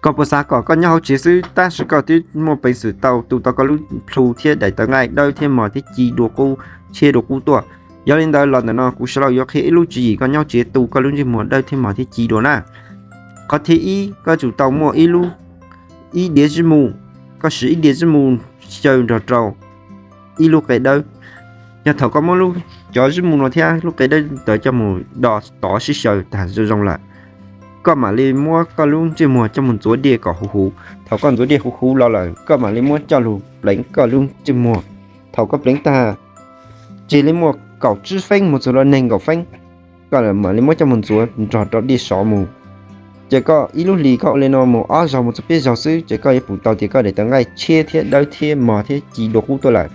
Koj puas xav kom koj nyob hauv tsev xwb tab sis koj twb muaj peev xwm tau tu tau koj lub plhu thiab daim tawv nqaij dawb thiab mos thiab ci dua qub, tshiab dua qub tuaj? Yog li ntawd los ntawm no kuv sawv laus yuav qhia ib lub tswv yim koj nyob tsev tu koj lub ntsej muag dawb thiab mos thiab ci dua na. Qhov thib ib, koj tsum tau muaj ib lub, ib diav zib mu, koj siv ib diav zib mu xyaw nrog rau ib lub qe dawb. Yog thaum koj muab lub, cov zib mu no thiab lub qe dawb ntawd coj mus do tov sib xyaw tag zoo zoo lawm, koj mam li muab koj lub ntsej muag coj mus ntxuav diaj kom huv huv. Thaum koj ntxuav diaj huv huv los lawm, koj mam li muab coj lug pleev koj lub ntsej muag. Thaum koj pleev tag, tseg li muaj kaum tsib feeb mus txug los nees nkaum feeb, koj mam li muab coj mus ntxuav nrog rau diaj sov mus. Ces koj ib lub hlis koj ua li no mus ob zaug mus txug peb zaug xwb, ces koj yuav pum tau tias koj daim tawv nqaij tshiab thiab dawb thiab mos thiab ci dua qub tuaj lawm.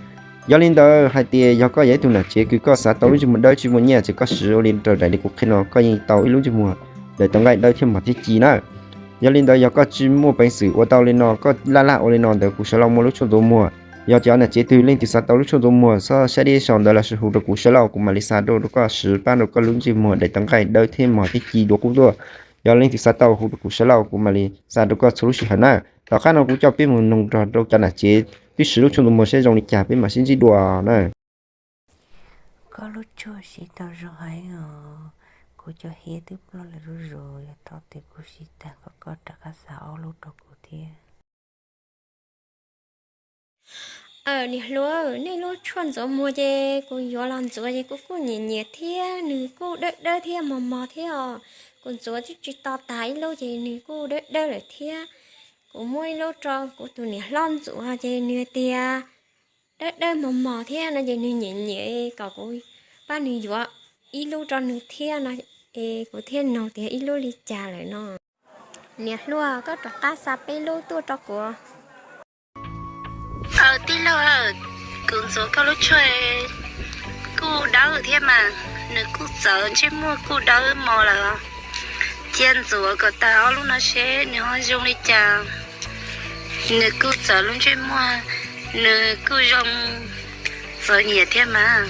Yog li ntawd hais tias yog koj yog ib tug nam tsev kws koj xav tau lub ntsej muag dawb tsis muaj nyiaj, ces koj siv ua li raws daim li kuv qhia no, koj yeej tau ib lub ntsej muag daim tawv nqaij dawb thiab mos thiab ci na. Yog li ntawd yog koj tsis muaj peev xwm ua tau li no, koj laj laj ua li no ntawd kuv sawv laus muaj lub tshuaj ntxuav muag. Yog cov nam tsev twg leej twg xav tau lub tshuaj ntxuav muag, xav saib dib sau ntawd los sis hu rau kuv sawv laus, kuv mam li xa rau koj siv pab rau koj lub ntsej muag daim tawv nqaij dawb thiab mos thiab ci dua qub tuaj. Yog leej twg xav tau hu rau kuv sawv laus, kuv mam li xa rau koj txhua lub sij hawm na. Tom qab no kuv coj peb mus noog nrog rau cov nam tsev twb siv lub tshuaj ntxuav muag saib zoo li cas peb mam sib ntsib dua na. Koj lub tshuaj siv tau zoo heev os. Kuv cov hiav twb ploj lawm zuj zus, yog thaum twg kuv siv tag kom koj rov qab xa ob lub rau kuv thiab. Aw, niam hluas, nej lub tshuaj ntxuav muag ces kuv yuav los ntxuav ces kuv kuj nyiam nyiam thiab, nws kuj dawb dawb thiab mos mos thiab os. Kuv ntxuav twb tsis to tas ib lub ces nws kuj dawb dawb lawm thiab. Kuv muab ib lub rau kuv tus niam hlob ntxuav ces nws tias dawb dawb mos mos thiab no ces nws nyiam nyiam kom kuv pab nws yuav ib lub rau nws thiab no, es kuv thiaj nug tias ib lub li cas lawm no. Niam hluas, koj rov qab xa peb lub tuaj rau kuv. Aw tij laug, kuv ntxuav koj lub tshuaj kuj dawb thiab mas, nws kuj txawv ntsej muag kuj dawb mos lawm. Cia ntxuav kom tas ob lub no seb nws ho zoo li cas. Nws kuj txawv lub ntsej muag, nws kuj zoo txaus nyiam thiab mas.